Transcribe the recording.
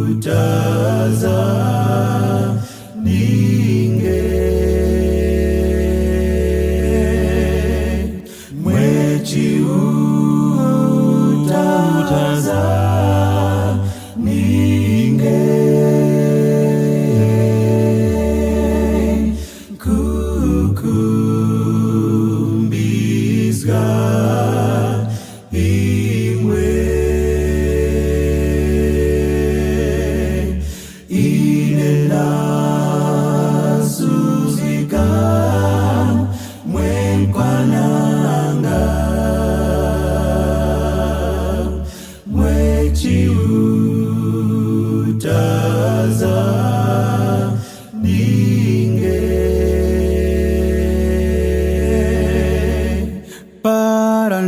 Mwechiutaza ninge, Mwechiutaza ninge, Kukumbizga imwe, Inena suzika mwenkwananga, Mwechiutaza ninge. Para